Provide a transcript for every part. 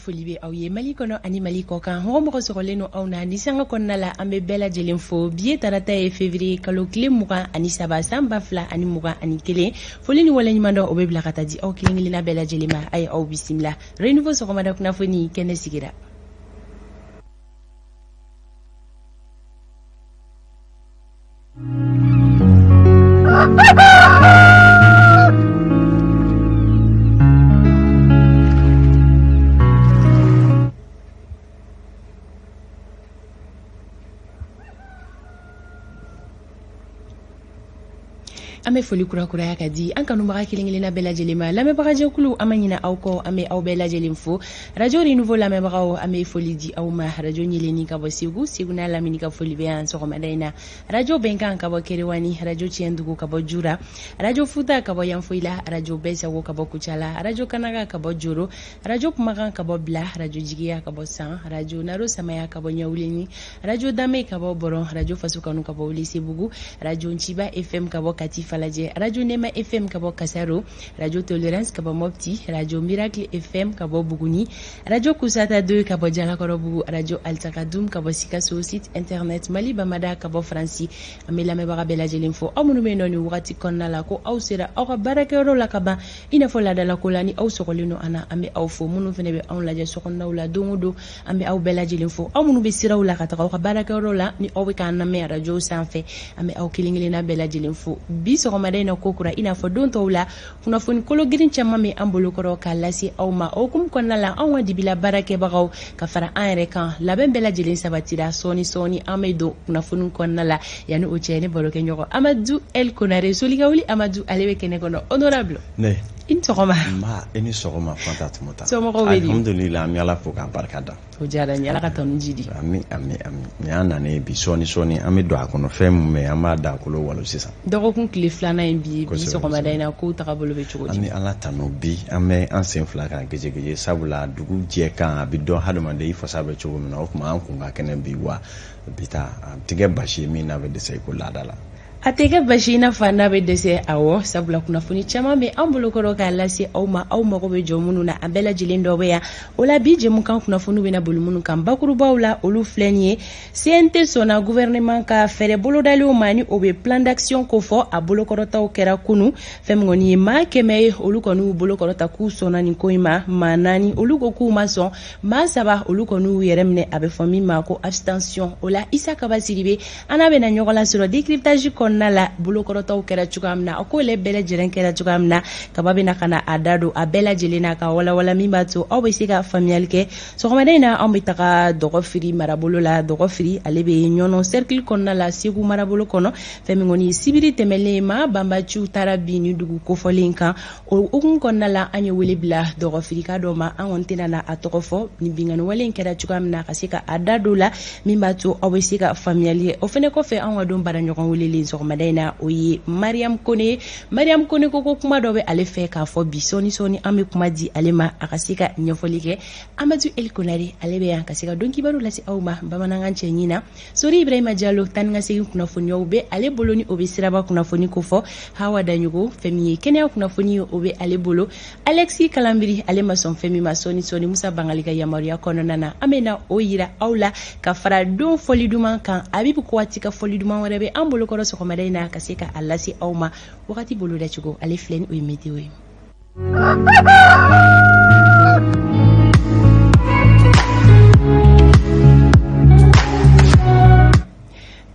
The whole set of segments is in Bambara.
Foli bɛ aw ye Mali kɔnɔ ani Mali kɔkan. Mɔgɔ mɔgɔ sɔgɔlen don anw na ni sanga kɔnɔna la, an bɛ bɛɛ lajɛlen fo. Bi ye tarata ye, février kalo tile 23, san 2021. Foli ni waleɲumandɔn, o bɛ bila ka taa di aw kelen kelenna bɛɛ lajɛlen ma. A ye aw bisimila Renouveau sɔgɔmada kunnafoni kɛnɛ sigira. An bɛ foli kurakuraya ka di an kanubaga kelen kelenna bɛɛ lajɛlen ma. Lamɛnbagajɛkulu, an ma ɲinɛ aw kɔ, an bɛ aw bɛɛ lajɛlen fo. Radio Renouveau lamɛnbagaw, an bɛ foli di aw ma. Radio Ɲeleni ka bɔ Segu, Segu n'a lamini ka foli bɛ yan sɔgɔmada in na. Radio Bɛnkan ka bɔ Kerewani, Radio Tiɲɛdugu ka bɔ Jura, Radio Futa ka bɔ Yanfoyila, Radio Bɛɛsago ka bɔ Kucala, Radio Kanaga ka bɔ Joro, Radio Kumakan ka bɔ Bila, Radio Jigiya ka bɔ San, Radio Naro Samaya ka bɔ Ɲawuleni, Radio Dame ka bɔ Bɔrɔn, Radio Faso Kanu ka bɔ Welesebugu, Radio Nciba FM ka bɔ Kati Falajɛ, Radio Nema FM ka bɔ Kasaro, Radio Tolerance ka bɔ Mopti, Radio Miracle FM ka bɔ Buguni, Radio Kusata 2 ka bɔ Jalakɔrɔbugu, Radio Altakadum ka bɔ Sikaso, site internet Mali Bamada ka bɔ Faransi. An bɛ lamɛnbaga bɛɛ lajɛlen fo, aw minnu bɛ yen nɔ nin wagati kɔnɔna la ko aw sera aw ka baarakɛyɔrɔ la ka ban, i n'a fɔ laadalako la, ni aw sɔgɔlen don an na, an bɛ aw fo. Minnu fana bɛ anw lajɛ sokɔnɔnaw la don o don, an bɛ aw bɛɛ lajɛlen fo. Aw minnu bɛ siraw la ka taga aw ka baarakɛyɔrɔ la, ni aw bɛ k'an lamɛn arajo sanfɛ, an bɛ aw kelen kelenna bɛɛ lajɛlen fo. Bi sɔgɔmada in na, ko kura, i n'a fɔ don tɔw la, kunnafoni kologirin caman bɛ an bolokɔrɔ k'a lase aw ma. O hukumu kɔnɔna la, anw ka dibila baarakɛbagaw ka fara an yɛrɛ kan, labɛn bɛɛ lajɛlen sabatira. Sɔɔni sɔɔni an bɛ don kunnafoni kɔnɔna la. Yanni o cɛ, ne barokɛ ɲɔgɔn Amadu El Konare, Solikawuli Amadu, ale bɛ kɛnɛ kɔnɔ. Honorable, ne i ni sɔgɔma. Nba, i ni sɔgɔma Fanta Tumata. Somɔgɔw bɛ di? Alhamdulillah, an bɛ Ala fo k'a barika da. O diyara n ye, Ala ka tanu jidi. Ami, ami, ami. Nin y'an nanen bi, sɔɔni sɔɔni an bɛ don a kɔnɔ. Fɛn min bɛ yen, an b'a da kolo walo sisan. Dɔgɔkun tile filanan in bi, bi sɔgɔmada in na, kow tagabolo bɛ cogo di? An bɛ Ala tanu. Bi an bɛ an sen fila kan gejegeje, sabula dugu jɛ kan a bɛ dɔn hadamaden i fasa bɛ cogo min na. O tuma an kun ka kɛnɛ bi wa bi ta a tɛ kɛ basi ye min n'a bɛ dɛsɛ i ko laada la. A tɛ kɛ basi i n'a fɔ n'a bɛ dɛsɛ. Awɔ, sabula kunnafoni caman bɛ an bolokɔrɔ k'a lase aw ma, aw mago bɛ jɔ minnu na, a bɛɛ lajɛlen dɔ bɛ yan. O la, bi jɛmukan kunnafoni bɛna boli minnu kan bakurubaw la, olu filɛ nin ye: CNT sɔnna gouvernement ka fɛɛrɛ bolodalenw ma, ni o bɛ plan d'action kofɔ. A bolokɔrɔtaw kɛra kunu. Fɛn min kɔni ye maa 100 ye, olu kɔni y'u bolokɔrɔta k'u sɔnna nin ko in ma. Maa naani, olu ko k'u ma sɔn. Maa saba, olu kɔni y'u yɛrɛ minɛ, a bɛ fɔ min ma ko abstention. O la, Isa Kaba Sidibe, an n'a bɛna ɲɔgɔn lasɔrɔ décryptage kɔnɔna la. Bolokɔrɔtaw kɛra cogoya min na, a ko yɛrɛ bɛɛ lajɛlen kɛra cogoya min na, Kaba bɛna ka na a da don a bɛɛ lajɛlen na ka walawala, min b'a to aw bɛ se ka faamuyali kɛ. Sɔgɔmada in na, anw bɛ taga Dɔgɔfiri marabolo la. Dɔgɔfiri, ale bɛ Ɲɔnɔ cercle kɔnɔna la, Segu marabolo kɔnɔ. Fɛn min kɔni sibiri tɛmɛlen, maa banbaciw taara bin ni dugu kofɔlen kan. O hukumu kɔnɔna la, an ye wele bila dɔgɔfirika dɔ ma, an kɔni tɛna na a tɔgɔ fɔ, ni binkanni wale in kɛra cogoya min na, ka se ka a da don la, min b'a to aw bɛ se ka faamuyali kɛ. O fɛnɛ kɔfɛ, anw ka don baaraɲɔgɔn welelen sɔgɔmada in na, o ye Mariam Kone ye. Mariam Kone ko kuma dɔ bɛ ale fɛ k'a fɔ bi. Sɔɔni sɔɔni an bɛ kuma di ale ma, a ka se ka ɲɛfɔli kɛ. Amadu El Konare, ale bɛ yan ka se ka don kibaru lase aw ma bamanankan cɛɲi na. Sori Ibrahima Jalo, tan ka segin kunnafoniyaw bɛ ale bolo, ni o bɛ siraba kunnafoni kofɔ. Hawa Daɲogo, fɛn min ye kɛnɛya kunnafoni ye, o bɛ ale bolo. Alexis Kalambiri, ale ma sɔn fɛn min ma, sɔɔni sɔɔni Musa Bangali ka yamaruya kɔnɔna na, an bɛna o yira aw la ka fara don fɔli duman kan. Abibu Kowati ka fɔli duman wɛrɛ bɛ an bolokɔrɔ sɔgɔmada in na ka se ka a lase aw ma. Wagati bolodacogo, ale filɛ ni o ye météo ye.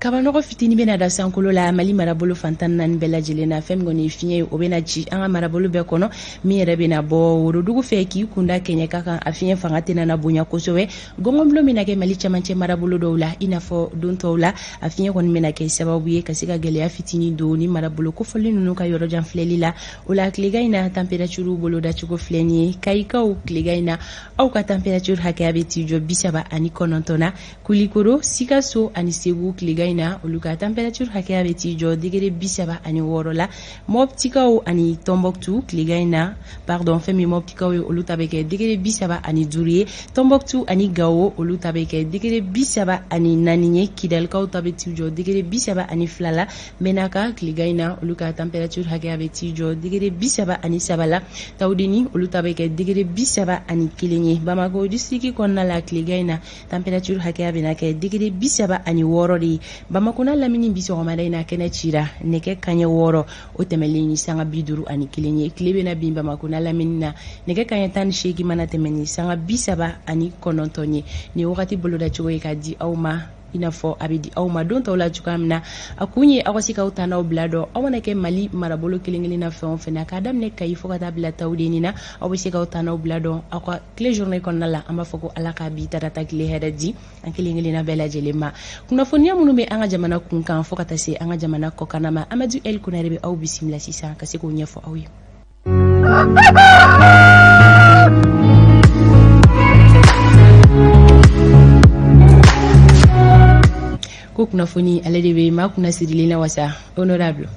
Kabanɔgɔ fitinin bɛna da sankolo la Mali marabolo fan 14 bɛɛ lajɛlen na. Fɛn min kɔni ye fiɲɛ ye, o bɛna ci an ka marabolo bɛɛ kɔnɔ, min yɛrɛ bɛna bɔ worodugu fɛ k'i kunda kɛɲɛka kan. A fiɲɛ fanga tɛna na bonya kosɛbɛ. Gɔngɔnbulon bɛna kɛ Mali camancɛ marabolo dɔw la, i n'a fɔ don tɔw la. A fiɲɛ kɔni bɛna kɛ sababu ye ka se ka gɛlɛya fitinin don ni marabolo kofɔlen ninnu ka yɔrɔjan filɛli la. O la, tilegan in na, température bolodacogo filɛ nin ye: Kayikaw, tilegan in na, aw ka température hakɛya bɛ t'i jɔ 39 na. Kulikoro, Sikaso ani Segu, tilegan in na na, olu ka température hakɛya bɛ t'i jɔ degré 36 la. Mɔptikaw ani Tɔnbɔkutu tilegan in na, pardon, fɛn min Mɔptikaw ye, olu ta bɛ kɛ degré 35 ye. Tɔnbɔkutu ani Gawo, olu ta bɛ kɛ degré 34 ye. Kidalikaw ta bɛ t'i jɔ degré 32 la. Menaka tilegan in na, olu ka température hakɛya bɛ t'i jɔ degré 33 la. Tawudeni, olu ta bɛ kɛ degré 31 ye. Bamakɔ district kɔnɔna la, tilegan in na, température hakɛya bɛna kɛ degré 36 de ye. Bamakɔ n'a lamini, bi sɔgɔmada in na, kɛnɛ cira nɛgɛ kaɲɛ 6, o tɛmɛlen ni sanga 51 ye. Tile bɛna bin Bamakɔ n'a lamini na nɛgɛ kaɲɛ 18 mana tɛmɛ ni sanga 39 ye. Nin wagati bolodacogo ye ka di aw ma i n'a fɔ a bɛ di aw ma don tɔw la cogoya min na. A kun ye aw ka se k'aw ta n'aw bila dɔn. Aw mana kɛ Mali marabolo kelen kelen na fɛn o fɛn na, k'a daminɛ Kayi fo ka taa bila Tawudeni na, aw bɛ se k'aw ta n'aw bila dɔn aw ka tile journée kɔnɔna la. An b'a fɔ ko Ala ka bi tarata tile hɛrɛ di an kelen kelenna bɛɛ lajɛlen ma. Kunnafoniya minnu bɛ an ka jamana kun kan fo ka taa se an ka jamana kɔkanna ma, Amadu El Konare bɛ aw bisimila sisan ka se k'o ɲɛfɔ aw ye. Ko kunnafoni, ale de bɛ maa kunna sirilen na wasa. Honorable,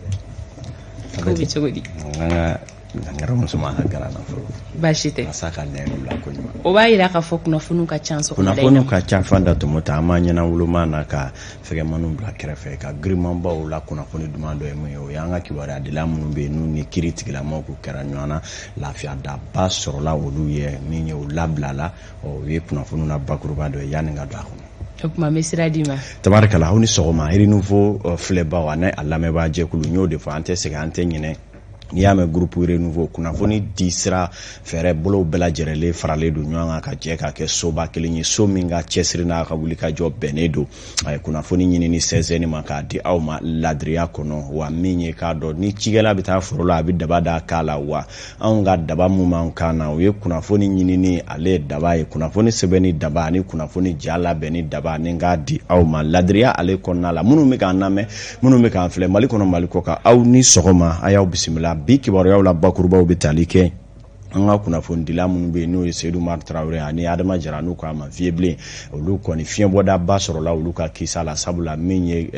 ko bɛ cogo di? An ka garamuso ma ka garan na fɔlɔ. Baasi tɛ. Masa ka nɛn bila ko ɲuman. O b'a yira k'a fɔ kunnafoniw ka ca sɔgɔmada in na. Kunnafoniw ka ca fan da tɔmɔ ta, an b'an ɲɛna woloma na ka fɛgɛmaniw bila kɛrɛfɛ ka girimanbaw la. Kunnafoni duman dɔ ye mun ye? O y'an ka kibaruyadila minnu bɛ yen, n'u ni kiiri tigilamaw k'u kɛra ɲɔgɔn na, lafiyadaba sɔrɔla olu ye min ye, u labilala. O ye kunnafoniw na bakuruba dɔ ye yanni ka don a kɔnɔ. O tuma, n bɛ sira d'i ma. Tabarikala, aw ni sɔgɔma. Renouveau filɛbaw ani a lamɛnbaa jɛkulu, n y'o de fɔ, an tɛ sɛgɛn, an tɛ ɲinɛ. N'i y'a mɛn groupe Renouveau, kunnafoni di sira fɛɛrɛ bolow bɛɛ lajɛlen faralen don ɲɔgɔn kan ka jɛ ka kɛ soba kelen ye, so min ka cɛsiri n'a ka wuli ka jɔ bɛnnen don a ye kunnafoni ɲini ni sɛnsɛnni ma k'a di aw ma ladiriya kɔnɔ. Wa min ye k'a dɔn ni cikɛla bɛ taa foro la, a bɛ daba da k'a la. Wa anw ka daba mun b'an kan na, o ye kunnafoni ɲinini ale ye daba ye, kunnafoni sɛbɛnni daba ani kunnafoni ja labɛnni daba, ni k'a di aw ma ladiriya ale kɔnɔna la. Minnu bɛ k'an lamɛn, minnu bɛ k'an filɛ Mali kɔnɔ, Mali kɔ kan, aw ni sɔgɔma, a y'aw bisimila. Bi kibaruyaw la bakurubaw bɛ tali kɛ an ka kunnafonidila minnu bɛ yen, n'o ye Seyidu Umaru Tarawele ani Adama Jara, n'u k'a ma Vieux Bilen, olu kɔni fiɲɛbɔdaba sɔrɔla olu ka kisa la, sabula min ye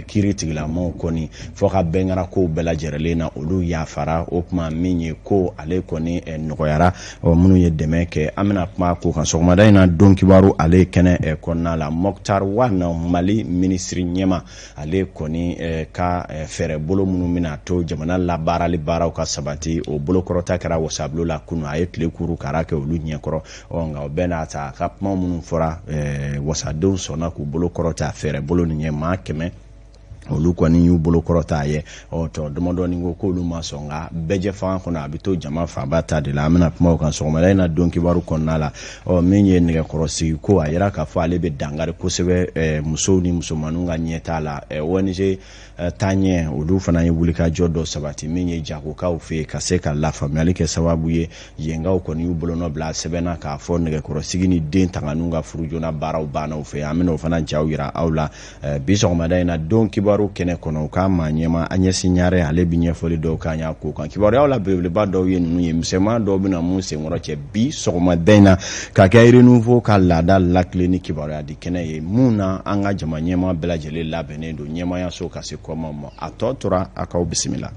kiiri tigilamaw kɔni fɔ ka bɛn kɛra kow bɛɛ lajɛlen na, olu yafara. O tuma min ye ko ale kɔni nɔgɔyara. Minnu ye dɛmɛ kɛ, an bɛna kuma ko kan sɔgɔmada in na don kibaru ale kɛnɛ kɔnɔna la. Moctar Ouane, Mali minisiri ɲɛma, ale kɔni ka fɛɛrɛ bolo minnu bɛna to jamana labaarali baaraw ka sabati, o bolokɔrɔta kɛra wasabulon la kunun. A ye tile kuru kara kɛ olu ɲɛkɔrɔ. Nka o bɛɛ n'a ta, a ka kuma minnu fɔra, wasadenw sɔnna k'u bolo kɔrɔta fɛɛrɛ bolo nin ye. Maa 100, olu kɔni y'u bolo kɔrɔta a ye. Ɔ tɔ damadɔni ko k'olu ma sɔn, nka bɛɛjɛ fanga kɔnɔ, a bɛ to jama fanba ta de la. An bɛna kuma o kan sɔgɔmada in na don kibaru kɔnɔna la. Ɔ min ye nɛgɛkɔrɔsigi ko, a yira k'a fɔ ale bɛ dankari kosɛbɛ musow ni musomaninw ka ɲɛtaa la. ONG Taaɲɛ, olu fana ye wulikajɔ dɔ sabati min ye jagokaw fɛ yen, ka se ka lafaamuyali kɛ sababu ye. Yenkaw kɔni y'u bolonɔ bila sɛbɛn na k'a fɔ nɛgɛkɔrɔsigi ni den tanganiw ka furu joona baaraw banna u fɛ yen. An bɛna o fana jaw yira aw la bi sɔgɔmada in na don kibaru kɛnɛ kɔnɔ. U ka maa ɲɛma Agnès Ɲare, ale bɛ ɲɛfɔli dɔw k'an y'a ko kan. Kibaruyaw la belebeleba dɔw ye ninnu ye, misɛnman dɔw bɛna mun senkɔrɔ cɛ bi sɔgɔmada in na, ka kɛ Renouveau ka laada latilen ni kibaruya di kɛnɛ ye, mun na an ka jama ɲɛmaa bɛɛ lajɛlen labɛnnen don ɲɛmaayaso ka se kɔmaw ma. A tɔ tora a k'aw bisimila.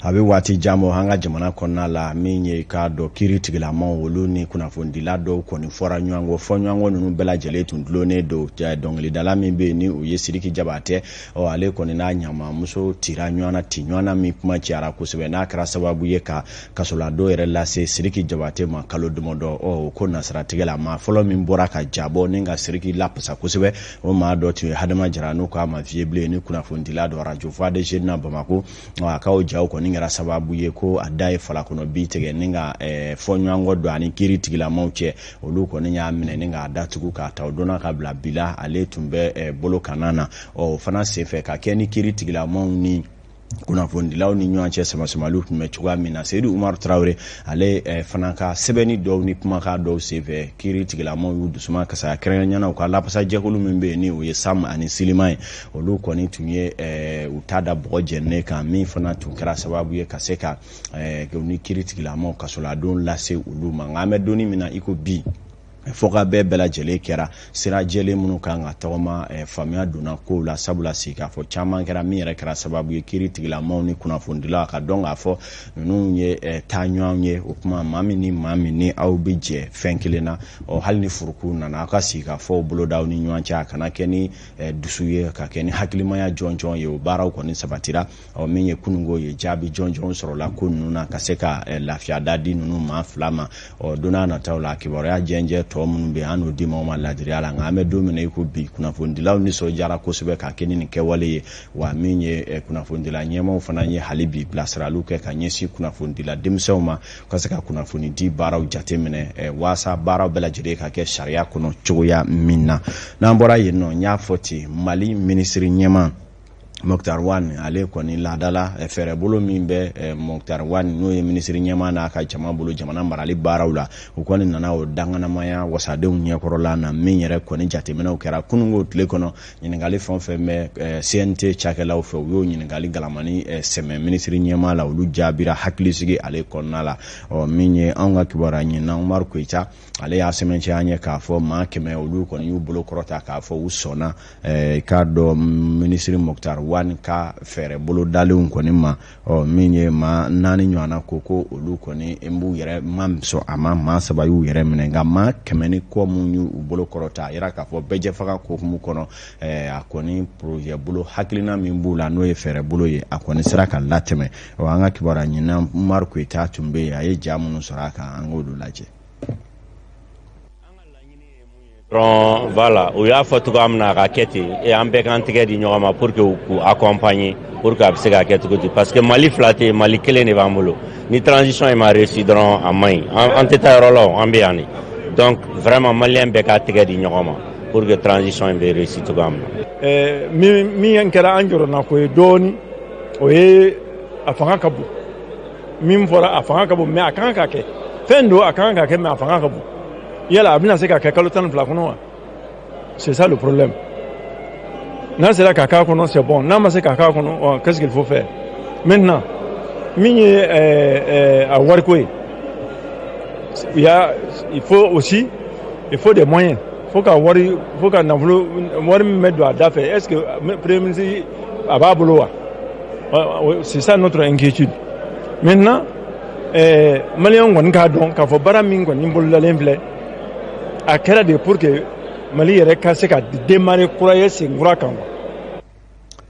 A bɛ waati jan bɔ, an ka jamana kɔnɔna la, min ye k'a dɔn kiiri tigilamaw, olu ni kunnafonidila dɔw kɔni fɔra ɲɔgɔn kɔ. Fɔ ɲɔgɔn kɔ ninnu bɛɛ lajɛlen tun dulonnen don dɔnkilidala min bɛ yen, ni o ye Sidiki Jabatɛ. Ɔ ale kɔni n'a ɲamamuso tira ɲɔgɔn na, ti ɲɔgɔn na min kuma cayara kosɛbɛ, n'a kɛra sababu ye ka kasoladon yɛrɛ lase Sidiki Jabatɛ ma kalo damadɔ. Ɔ o ko nasiratigɛ la, maa fɔlɔ min bɔra ka jabɔ ni ka Sidiki lapasa kosɛbɛ, o maa dɔ tun ye Hadama Jara, n'u k'a ma Vieux Bilen, ni kunnafonidila dɔ radio Voix des Jeunes na Bamakɔ. A ka o jaw kɔni kɛra sababu ye ko a da ye falakɔnɔ bi tigɛ ni ka fɔ ɲɔgɔn kɔ don ani kiiri tigilamaw cɛ. Olu kɔni y'a minɛ ni k'a datugu k'a ta o donna ka bila bi la, ale tun bɛ bolo kana na. Ɔ o fana senfɛ, ka kɛ ni kiiri tigilamaw ni kunnafonidilaw ni ɲɔgɔn cɛ samasamaliw tun bɛ cogoya min na, Seyidu Umaru Tarawele, ale fana ka sɛbɛnni dɔw ni kumakan dɔw senfɛ, kiiri tigilamaw y'u dusuma kasaya, kɛrɛnkɛrɛnnenya la u ka lapasajɛkulu min bɛ yen, ni o ye Sam ani Silima ye. Olu kɔni tun ye u ta da bɔgɔ jɛninen kan, min fana tun kɛra sababu ye ka se ka ni kiiri tigilamaw kasoladon lase olu ma. Nka an bɛ donni min na i ko bi, Fɔkabɛn bɛɛ lajɛlen kɛra, sira jɛlen minnu kan ka tɔgɔma, faamuya donna kow la, sabula sigikafɔ caman kɛra min yɛrɛ kɛra sababu ye kiiri tigilamaw ni kunnafonidilaw ka dɔn k'a fɔ ninnu ye taa ɲɔgɔn ye. O kuma, maa min ni maa min ni aw bɛ jɛ fɛn kelen na, ɔ hali ni furuku nana, aw ka sigikafɔw boloda aw ni ɲɔgɔn cɛ, a kana kɛ ni dusu ye, ka kɛ ni hakilimaya jɔnjɔn ye. O baaraw kɔni sabatira. Ɔ min ye kununko ye, jaabi jɔnjɔn sɔrɔla ko ninnu na ka se ka lafiya da di ninnu maa fila ma. Ɔ don n'a nataw la, kibaruya jɛnjɛ tɔ minnu bɛ, an n'o di maaw ma ladiriya la. Nka an bɛ don min na i ko bi, kunnafonidilaw nisɔndiyara kosɛbɛ ka kɛ ni nin kɛwale ye. Wa min ye kunnafonidila ɲɛmaaw fana ye, hali bi bilasiraliw kɛ ka ɲɛsin kunnafonidila denmisɛnw ma, ka se ka kunnafoni di baaraw jateminɛ waasa baaraw bɛɛ lajɛlen ka kɛ sariya kɔnɔ cogoya min na. N'an bɔra yen nɔ, n y'a fɔ ten, Mali minisiri ɲɛmaa Moctar Ouane, ale kɔni laadala fɛɛrɛbolo min bɛ Moctar Ouane, n'o ye minisiri ɲɛmaa n'a ka jama bolo jamana marali baaraw la, u kɔni nana o danganamaya wasadenw ɲɛkɔrɔla na. Min yɛrɛ kɔni jateminɛw kɛra kununko tile kɔnɔ, ɲininkali fɛn o fɛn bɛ CNT cakɛlaw fɛ, u y'o ɲininkali galamani sɛmɛ minisiri ɲɛmaa la, olu jaabira hakilisigi ale kɔnɔna la. Ɔ min ye anw ka kibaruya ɲinina Umaru Koyita, ale y'a sɛmɛntiya an ye k'a fɔ maa 100, olu kɔni y'u bolo kɔrɔta k'a fɔ u sɔnna k'a dɔn minisiri Moctar Ouane ka fɛɛrɛ bolo dalenw kɔni ma. Ɔ min ye maa 4 ɲɔgɔnna ko olu kɔni n b'u yɛrɛ ma sɔn a ma, maa 3 y'u yɛrɛ minɛ. Nka maa 100 ni kɔ mun y'u bolo kɔrɔta, a yira k'a fɔ bɛɛjɛfaga kokumu kɔnɔ, a kɔni projet bolo hakilina min b'u la, n'o ye fɛɛrɛ bolo ye, a kɔni sera ka latɛmɛ. Ɔ an ka kibaruya ɲinina Umaru Koyita tun bɛ yen, a ye ja minnu sɔrɔ a kan, an k'olu lajɛ. Dɔrɔn voilà, u y'a fɔ cogoya min na, a ka kɛ ten, et an bɛɛ k'an tɛgɛ di ɲɔgɔn ma pour que k'u accompagner, pour que a bɛ se ka kɛ cogo di, parce que Mali fila tɛ yen, Mali kelen de b'an bolo. Ni transition in ma réussi dɔrɔn, a man ɲi, an tɛ taa yɔrɔ la o, an bɛ yan de. Donc vraiment, maliyɛn bɛɛ k'a tɛgɛ di ɲɔgɔn ma pour que transition in bɛ réussi cogoya min na. Min kɛra an jɔrɔna ko ye dɔɔni, o ye a fanga ka bon. Min fɔra, a fanga ka bon, mais a kan ka kɛ fɛn don, a kan ka kɛ, mais a fanga ka bon. Yala a bɛna se ka kɛ kalo 12 kɔnɔ wa? C'est ça le problème. N'a sera ka k'a kɔnɔ, c'est bon. N'a ma se ka k'a kɔnɔ, qu'est-ce qu'il faut faire maintenant? Min ye a wariko ye, il y a il faut aussi, il faut des moyens, faut ka wari, faut ka nafolo, wari min bɛ don a da fɛ. Est-ce que premier ministre a b'a bolo wa? C'est ça notre inquiétude maintenant. Maliyɛnw kɔni k'a dɔn k'a fɔ baara min kɔni bololalen filɛ, a kɛra de pour que Mali yɛrɛ ka se ka démarrer kura ye, sen kura kan.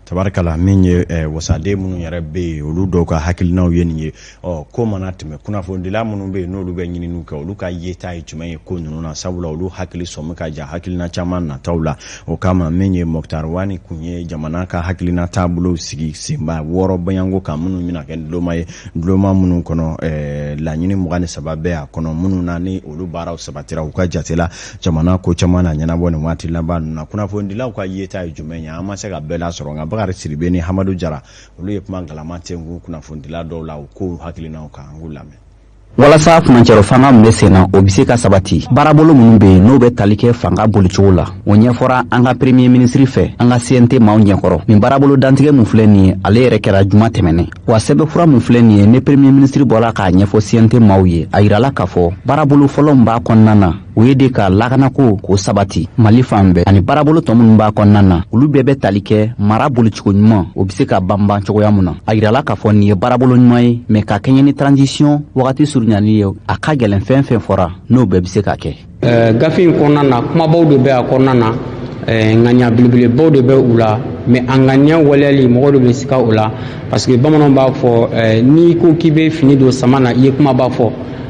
Tabarikala, min ye wasaden minnu yɛrɛ bɛ yen, olu dɔw ka hakilinaw ye nin ye. Ɔ ko mana tɛmɛ, kunnafonidila minnu bɛ yen, n'olu bɛ ɲininiw kɛ, olu ka yeta ye jumɛn ye ko ninnu na? Sabula olu hakili sɔmi ka ja hakilina caman nataw la. O kama, min ye Moctar Ouane kun ye jamana ka hakilina taabolo sigi senba wɔɔrɔ bɔɲɔgɔnko kan, minnu bɛna kɛ duloma ye, duloma minnu kɔnɔ laɲini 23 bɛ a kɔnɔ, minnu na ni olu baaraw sabatira, u ka jate la, jamana ko caman na ɲɛnabɔ nin waati laban ninnu na. Kunnafonidilaw ka yeta ye jumɛn ye? An ma se ka bɛɛ lasɔrɔ, nka Bakari Sidibe ni Hamadu Jara, olu ye kuma galama tɛnku kunnafonidila dɔw la, u kow hakilinaw kan, an k'u lamɛn. Walasa furancɛrɔ fanga min bɛ sen na, o bɛ se ka sabati, baarabolo minnu bɛ yen, n'o bɛ tali kɛ fanga bolicogo la, o ɲɛfɔra an ka premier ministre fɛ an ka CNT maaw ɲɛkɔrɔ. Nin baarabolo dantigɛ min filɛ nin ye, ale yɛrɛ kɛra juma tɛmɛnen wa. Sɛbɛnfura min filɛ nin ye, ne premier ministre bɔra k'a ɲɛfɔ CNT maaw ye, a yirala k'a fɔ baarabolo fɔlɔ min b'a kɔnɔna na, o ye de ka lakanako k'o sabati Mali fan bɛɛ, ani baarabolo tɔ minnu b'a kɔnɔna na, olu bɛɛ bɛ tali kɛ mara bolicogo ɲuman, o bɛ se ka banban cogoya mun na. A yirala k'a fɔ nin ye baarabolo ɲuman ye, mɛ ka kɛɲɛ ni transition wagati surunyali ye, a ka gɛlɛn fɛn fɛn fɔra, n'o bɛɛ bɛ se ka kɛ. Gafe in kɔnɔna na, kumabaw de bɛ a kɔnɔna na, ŋaniya belebelebaw de bɛ u la, mais a ŋaniya waleyali, mɔgɔ de bɛ sika o la, parce que bamananw b'a fɔ, n'i ko k'i bɛ fini don sama na, i ye kumaba fɔ,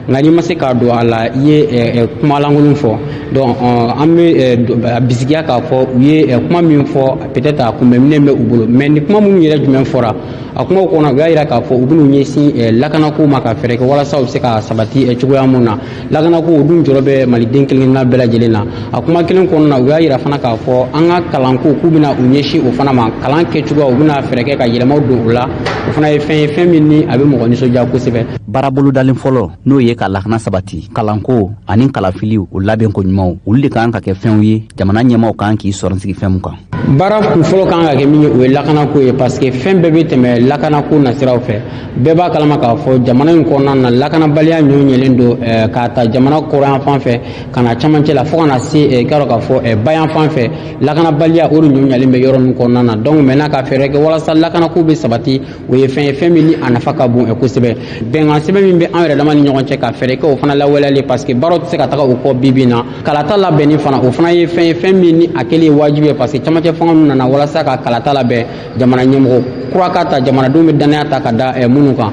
nka n'i ma se k'a don a la, i ye kuma lankolon fɔ. Donc an bɛ bisigiya k'a fɔ u ye kuma min fɔ, peut-être a kunbɛnminɛ bɛ u bolo. Mais ni kuma minnu yɛrɛ jumɛn fɔra a kumaw kɔnɔ, u y'a jira k'a fɔ u bɛn'u ɲɛsin lakanako ma, ka fɛɛrɛ kɛ walasa u bɛ se ka sabati cogoya mun na. Lakanako, o dun jɔrɔ bɛ maliden kelen-kelenna bɛɛ lajɛlen na. A kuma kelen kɔnɔna na, u y'a jira fana k'a fɔ an ka kalanko, k'u bɛna u ɲɛsin o fana ma, kalan kɛcogoya, u bɛna fɛɛrɛ kɛ ka yɛlɛmaw don o la. O fana ye fɛn ye, fɛn min ni a bɛ mɔgɔ nisɔndiya kosɛbɛ. Baarabolo dalen fɔlɔ, n'o ye ka lakana sabati, kalanko ani kalafiliw o labɛnko ɲumanw, olu de kan ka kɛ fɛnw ye jamana ɲɛmaaw kan k'i sɔrɔ sigi fɛn mun kan. Baara kun fɔlɔ kan ka kɛ min ye, o ye lakanako ye, parce que fɛn bɛɛ bɛ tɛmɛ lakanako nasiraw fɛ. Bɛɛ b'a kalama k'a fɔ jamana in kɔnɔna na, lakanabaliya ɲɔ ɲɛlen don, k'a ta jamana kɔrɔyan fan fɛ ka na camancɛ la, fo ka na se k'a dɔn k'a fɔ bayan fan fɛ. Lakanabaliya o de ɲɔ ɲɛlen bɛ yɔrɔ ninnu kɔnɔna na. Donc maintenant, ka fɛɛrɛ kɛ walasa lakanako bɛ sabati, o ye fɛn ye, fɛn min ni a nafa ka bon kosɛbɛ. Bɛnkan sɛbɛn min bɛ an yɛrɛ dama ni ɲɔgɔn cɛ, ka fɛɛrɛ kɛ o fana lawaleyali, parce que baaraw tɛ se ka taga o kɔ bi bi in na. Kalata labɛnni fana, o fana ye fɛn ye, fɛn min ni a kɛlen ye wajibi ye, parce que camancɛ fanga ninnu nana walasa ka kalata labɛn, jamana ɲɛmɔgɔ kura ka ta, jamanadenw bɛ danaya ta ka da minnu kan.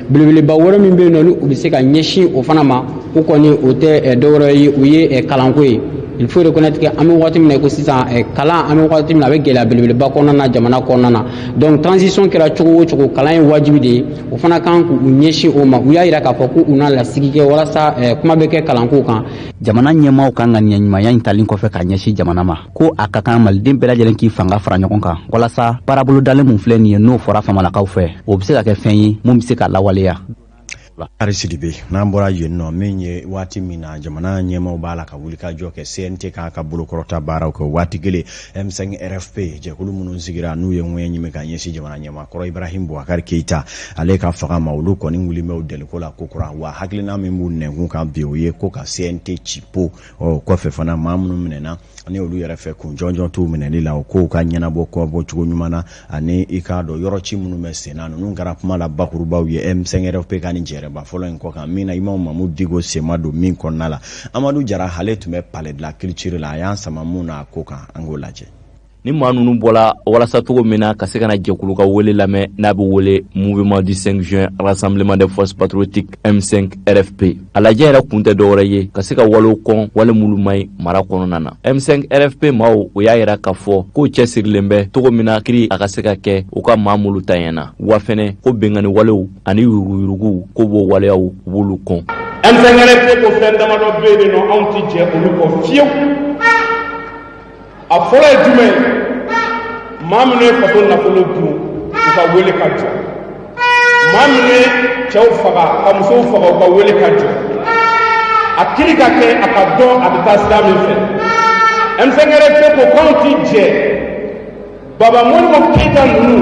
Belebeleba wɛrɛ min bɛ yen nɔ, ni u bɛ se ka ɲɛsin o fana ma, o kɔni o tɛ dɔwɛrɛ ye, o ye kalanko ye. Il faut reconnaître que an bɛ waati min na i ko sisan, kalan, an bɛ waati min na, a bɛ gɛlɛya belebeleba kɔnɔna na, jamana kɔnɔna na. Donc transition kɛra cogo o cogo, kalan ye wajibi de ye. O fana kan k'u ɲɛsin o ma. U y'a yira k'a fɔ ko u na lasigi kɛ walasa kuma bɛ kɛ kalanko kan. Jamana ɲɛmaaw kan ka ŋaniya ɲumanya in talen kɔfɛ k'a ɲɛsin jamana ma, ko a ka kan maliden bɛɛ lajɛlen k'i fanga fara ɲɔgɔn kan walasa baarabolodalen mun filɛ nin ye, n'o fɔra famalakaw fɛ, o bɛ se ka kɛ fɛn ye mun bɛ se ka lawaleya. Ari Sidibe, n'an bɔra yen nɔ, min ye waati min na jamana ɲɛmaaw b'a la ka wulikajɔ kɛ CNT k'a ka bolokɔrɔta baaraw kɛ, waati kelen M5 RFP jɛkulu minnu sigira, n'u ye ŋɛɲɛ ɲimi ka ɲɛsin jamana ɲɛmaa kɔrɔ Ibrahim Boubacar Keita ale ka fanga ma, olu kɔni wulilen bɛ deliko la kokura. Wa hakilina min b'u nɛnkun kan bi, o ye ko ka CNT ci po. Ɔ kɔfɛ fana, maa minnu minɛna ni olu yɛrɛ fɛ kun jɔnjɔn t'u minɛli la, o kow ka ɲɛnabɔ kɔbɔ cogo ɲuman na, ani i k'a dɔn yɔrɔ ci minnu bɛ sen na. Ninnu kɛra kuma la bakurubaw ye M5 RFP ka nin jɛrɛba fɔlɔ in kɔ kan, min na Imamu Mamudu Diko sen ma don min kɔnɔna la. Amadu Jara, ale tun bɛ Palais de la Culture la, a y'an sama mun na a ko kan, an k'o lajɛ. Ni maa ninnu bɔla walasa cogo min na ka se ka na jɛkulu ka wele lamɛn, n'a bɛ wele Mouvement du 5 juin, Rassemblement des forces patriotiques, M5 RFP, a lajɛ yɛrɛ kun tɛ dɔwɛrɛ ye ka se ka walew kɔn, wale minnu man ɲi mara kɔnɔna na. M5 RFP maaw o y'a yira k'a fɔ k'o cɛsirilen bɛ cogo min na kiri a ka se ka kɛ u ka maa minnu ta ɲɛna, wa fɛnɛ ko bengani walew ani yuruguyurugu ko b'o waleyaw, u b'olu kɔn. M5 RFP ko fɛn damadɔ bɛ yen nɔ, anw ti jɛ olu kɔ fiyewu. A fɔlɔ ye jumɛn ye? Maa minnu ye faso nafolo dun, u ka wele ka jɔ. Maa minnu ye cɛw faga ka musow faga, u ka wele ka jɔ. A kiri ka kɛ, a ka dɔn a bɛ taa sira min fɛ. M5 RFP ko k'anw ti jɛ Baba Modibo Keyita ninnu,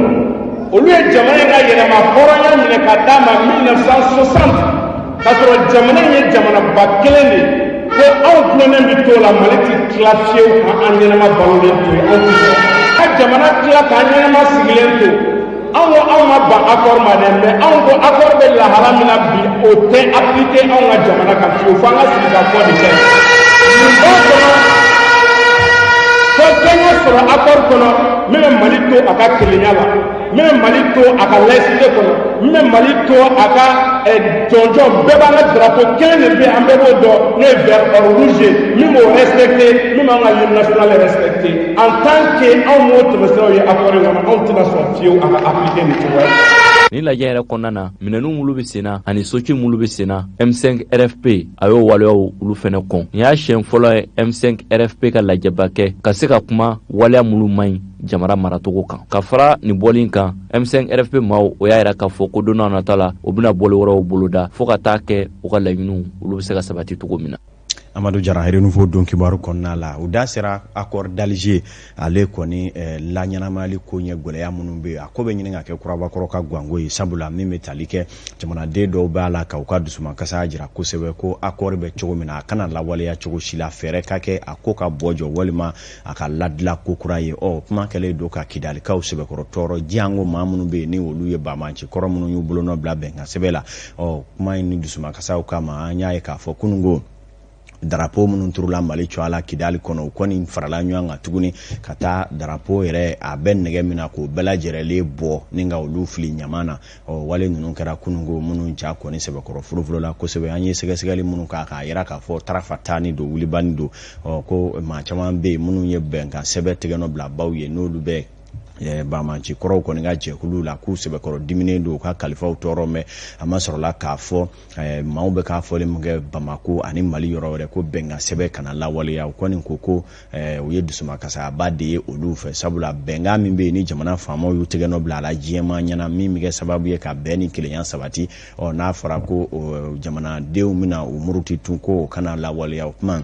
olu ye jamana in ka yɛlɛma hɔrɔnya minɛ ka d'a ma 1960, k'a sɔrɔ jamana in ye jamanaba kelen de ye, ko anw tulonnen bɛ t'o la. Mali ti tila fiyewu ka an ɲɛnama balolen to yen, anw ti sɔn ka jamana tila k'an ɲɛnama sigilen to. Anw ko anw ma ban accord ma dɛ, mais anw ko accord bɛ lahala min na bi, o tɛ appliquer anw ka jamana kan fiyewu, f'an ka sigi ka fɔ de kɛ nin b'a kɔnɔ. Fo fɛn ka sɔrɔ accord kɔnɔ min bɛ Mali to a ka kelenya la, min bɛ Mali to a ka laïcité kɔnɔ, min bɛ Mali to a ka jɔnjɔn. Bɛɛ b'an ka drapeau kelen de bɛ yen, an bɛɛ b'o dɔn, n'o ye vert or rouge ye, min b'o respecté, min b'an ka hymne national respecté. En tant que anw m'o tɛmɛsiraw ye accord in kɔnɔ, anw tɛna sɔn fiyewu a ka appliquer nin cogoya la. Ni lajɛ yɛrɛ kɔnɔna na, minɛnu minnu bɛ sen na ani soci minnu bɛ sen na, M5 RFP a y'o waleyaw olu fɛnɛ kɔn. Nin y'a siɲɛ fɔlɔ ye M5 RFP ka lajɛba kɛ ka se ka kuma waleya minnu man ɲi jamana maracogo kan. Ka fara nin bɔli kan, M5 RFP maaw o y'a yira k'a fɔ ko don n'a nata la, u bɛna bɔli wɛrɛw boloda fɔɔ ka taa kɛ u ka laɲiniw olu bɛ se ka sabati cogo min na. Amadu Jara, Renouveau don kibaru kɔnɔna la, u da sera accord d'Alger ale kɔni laɲɛnamayali ko ɲɛ gɛlɛya minnu bɛ yen, a ko bɛ ɲini ka kɛ kurabakɔrɔ ka ganko ye, sabula min bɛ tali kɛ jamanaden dɔw b'a la ka u ka dusumakasa jira kosɛbɛ ko accord bɛ cogo min na, a kana lawaleya cogo si la, fɛɛrɛ ka kɛ a ko ka bɔ jɔ walima a ka ladila ko kura ye. Ɔ kuma kɛlen don ka Kidalikaw sɛbɛkɔrɔ tɔɔrɔ diyanko, maa minnu bɛ yen ni olu ye banbanci kɔrɔ minnu y'u bolonɔ bila bɛnkan sɛbɛn la. Ɔ kuma in ni dusumakasaw kama, an y'a ye k'a fɔ kununko darapo minnu turula Mali cogoya la Kidali kɔnɔ, u kɔni farala ɲɔgɔn kan tuguni ka taa darapo yɛrɛ a bɛ nɛgɛ min na k'o bɛɛ lajɛrɛlen bɔ ni ka olu fili ɲama na. Ɔ wale ninnu kɛra kununko minnu ja kɔni sɛbɛkɔrɔ forofolo la kosɛbɛ. An ye sɛgɛsɛgɛli minnu k'a k'a yira k'a fɔ tarafa taani don, wulibani don. Ɔ ko maa caman bɛ yen minnu ye bɛnkan sɛbɛn tigɛnɔ bila baw ye, n'olu bɛ Banbaanci kɔrɔw kɔni ka jɛkulu la k'u sɛbɛkɔrɔ diminen don u ka kalifaw tɔɔrɔ mɛn a ma sɔrɔla k'a fɔ maaw bɛ k'a fɔli min kɛ Bamako ani Mali yɔrɔ wɛrɛ ko bɛnkan sɛbɛn kana lawaleya. U kɔni ko u ye dusumakasaba de ye olu fɛ, sabula bɛnkan min bɛ yen ni jamana faamaw y'u tɛgɛ nɔ bila a la diɲɛmaa ɲɛna, min bɛ kɛ sababu ye ka bɛn ni kelenya sabati, ɔ n'a fɔra ko jamanadenw bɛna u muruti tun ko o kana lawaleya, o kuma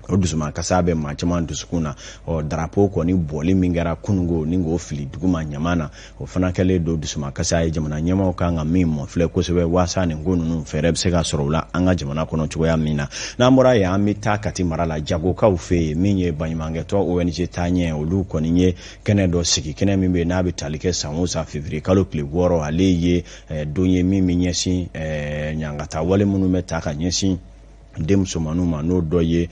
o dusumakasa bɛ maa caman dusukun na. Ɔ darapo kɔni bɔli min kɛra kunungo ni k'o fili duguma ɲama na, o fana kɛlen don dusumakasa ye. Jamana ɲɛmaaw kan ka min mɔfilɛ kosɛbɛ waasa nin ko ninnu fɛɛrɛ bɛ se ka sɔrɔ u la an ka jamana kɔnɔ cogoya min na. N'an bɔra yen, an bɛ taa Kati mara la, jagokaw fɛ yen, min ye baɲumankɛtɔn ONG Taaɲɛ, olu kɔni ye kɛnɛ dɔ sigi, kɛnɛ min bɛ yen n'a bɛ tali kɛ san o san février kalo tile 6. Ale ye don ye min bɛ ɲɛsin ɲangata wale minnu bɛ ta ka ɲɛsin den musomanninw ma, n'o dɔ ye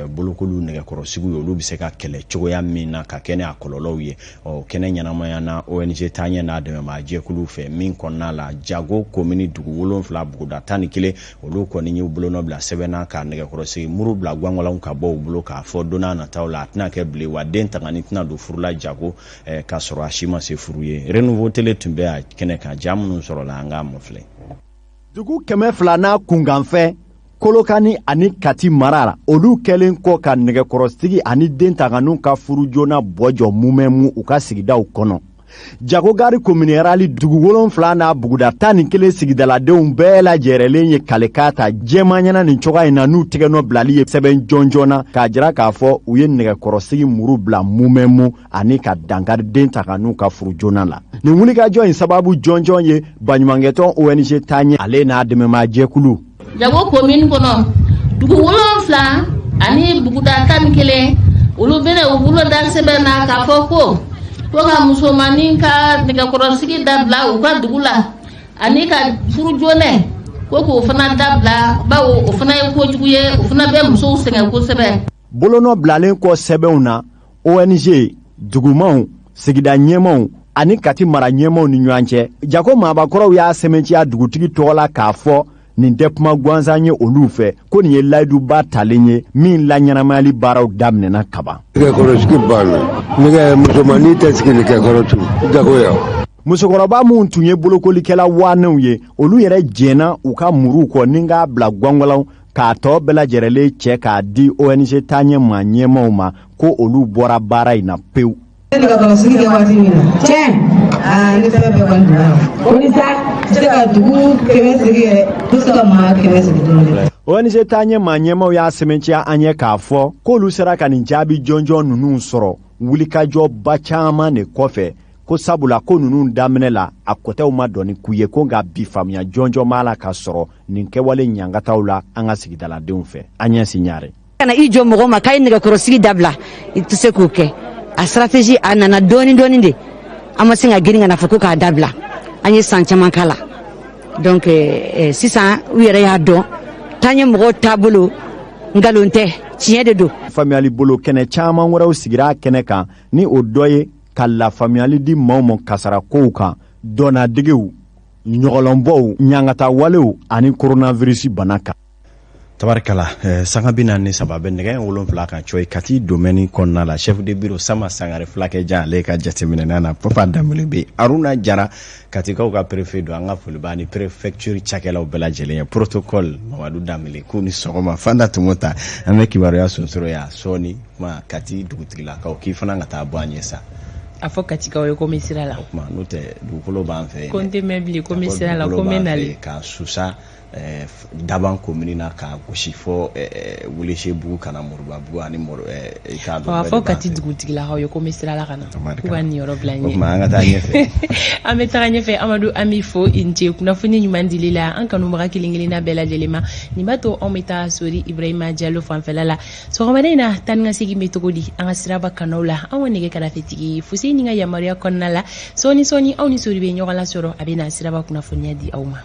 bolokoliw nɛgɛkɔrɔsigiw ye, olu bɛ se ka kɛlɛ cogoya min na ka kɛ ni a kɔlɔlɔw ye. Ɔ kɛnɛ ɲɛnamaya na ONG Taaɲɛ n'a dɛmɛbaa jɛkuluw fɛ, min kɔnɔna la Jago komini dugu 7 buguda 11, olu kɔni y'u bolonɔ bila sɛbɛn na ka nɛgɛkɔrɔsigi muru bila gwangalanw ka bɔ u bolo, k'a fɔ don n'a nataw la a tɛna kɛ bilen, wa den tangani tɛna don furu la Jago k'a sɔrɔ a si ma se furu ye. Renouveau Télé tun bɛ a kɛnɛ kan, ja minnu sɔrɔla an k'a mɔfilɛ. Dugu 200 n'a kunkanfɛn Kolokani ani Kati mara la, olu kɛlen kɔ ka nɛgɛkɔrɔsigi ani den tanganiw ka furu joona bɔ jɔ mumɛmu u ka sigidaw kɔnɔ. Jagogari komini rurale dugu 7 n'a buguda 11 sigidaladenw bɛɛ lajɛrɛlen ye kalekan ta jɛma ɲɛna nin cogoya in na, n'u tɛgɛnɔ bilali ye sɛbɛn jɔnjɔn na k'a jira k'a fɔ u ye nɛgɛkɔrɔsigi muru bila mumɛmu ani ka dankari den tanganiw ka furu joona la. Nin wulikajɔ in sababu jɔnjɔn ye baɲumankɛtɔn ONG Taaɲɛ ale n'a dɛmɛbaa jɛkulu. Jago komini kɔnɔ dugu 7 ani buguda 11, olu bɛna u bolo da sɛbɛn na k'a fɔ ko ka musomannin ka nɛgɛkɔrɔsigi dabila u ka dugu la ani ka furu joona ko k'o fana dabila, bawo o fana ye kojugu ye, o fana bɛ musow sɛgɛn kosɛbɛ. Bolonɔ bilalen kɔ sɛbɛnw na, ONG dugumaw, sigida ɲɛmaw ani Kati mara ɲɛmaw ni ɲɔgɔn cɛ, Jago maabakɔrɔw y'a sɛmɛntiya dugutigi tɔgɔ la k'a fɔ nin tɛ kuma gansan ye olu fɛ, ko nin ye layiduba talen ye min laɲɛnamayali baaraw daminɛna kaban. Nɛgɛkɔrɔsigi banna, nɛgɛ musomannin tɛ sigi nɛgɛkɔrɔ tun Jago yan. Musokɔrɔba minnu tun ye bolokolikɛla waanɛw ye, olu yɛrɛ jɛnna u ka muruw kɔ ni k'a bila gwangwalanw k'a tɔ bɛɛ lajɛrɛlen cɛ k'a di ONG Taaɲɛ maa ɲɛmaw ma, ko olu bɔra baara in na pewu. Nɛgɛkɔrɔsigi kɛ waati min na tiɲɛ, aa ni sɛbɛn bɛɛ kɔni donna o ni sa tɛ se ka dugu 100 sigi yɛrɛ, tɛ se ka maa 100 sigi don kelen. ONG Taaɲɛ maa ɲɛmaw y'a sɛmɛntiya an ye k'a fɔ k'olu sera ka nin jaabi jɔnjɔn ninnu sɔrɔ wulikajɔba caman de kɔfɛ, ko sabula ko ninnu daminɛ la a kɔtɛw ma dɔn k'u ye, ko nka bi faamuya jɔnjɔn b'a la ka sɔrɔ nin kɛwale ɲangataw la an ka sigidaladenw fɛ. An ɲɛ siɲare. Kana i jɔ mɔgɔ ma k'a ye nɛgɛkɔrɔsigi dabila, i tɛ se k'o kɛ. A stratégie a nana dɔɔni dɔɔni de, an ma se ka girin ka na fɔ ko k'a dabila, an ye san caman k'a la. Donc sisan u yɛrɛ y'a dɔn taaɲɛ mɔgɔw taabolo nkalon tɛ, tiɲɛ de don. Faamuyali bolo kɛnɛ caman wɛrɛw sigira a kɛnɛ kan, ni o dɔ ye ka lafaamuyali di maaw ma kasara kow kan, dɔnnadegew, ɲɔgɔlɔnbɔw, ɲangata walew ani coronavirus bana kan. Tabarikala, sanga 43 bɛ nɛgɛ 7 kan cɔyi Kati domaine kɔnɔna la. Chef de bureau Sama Sangare fulakɛ jan, ale ka jateminɛ na Papa Danbele bɛ Aruna Jara, Katikaw ka préfet don, an ka foli b'a ni préfecture cakɛlaw bɛɛ lajɛlen ye. Protocole Mamadu Danbele, k'u ni sɔgɔma. Fanta Tumota, an bɛ kibaruya sonsoro yan sɔɔni kuma Kati dugutigilakaw k'i fana ka taa bɔ an ye sa. A fɔ Katikaw ye ko n bɛ sira la. O tuma n'o tɛ dugukolo b'an fɛ yen. Ko n tɛ mɛn bilen, ko n bɛ sira la, ko n bɛ nalen. Ka susa Daban komini na k'a gosi fɔ Welesebugu ka na Moribabugu ani i k'a dɔn. A fɔ Kati dugutigilakaw ye ko n bɛ sira la ka na, k'u ka nin yɔrɔ bila n ɲɛ. O tuma an ka taa ɲɛfɛ. An bɛ taga ɲɛfɛ. Amadu, an b'i fo, i ni ce kunnafoni ɲuman dili la an kanubaga kelen kelenna bɛɛ lajɛlen ma. Nin b'a to anw bɛ taa Sori Ibrahima Jalo fanfɛla la sɔgɔmada in na. Taa ni ka segin bɛ cogo di an ka siraba kanaw la? An ka nɛgɛ karafetigi Fuseni ka yamaruya kɔnɔna la, sɔɔni sɔɔni aw ni Sori bɛ ɲɔgɔn lasɔrɔ, a bɛ na siraba kunnafoniya di aw ma.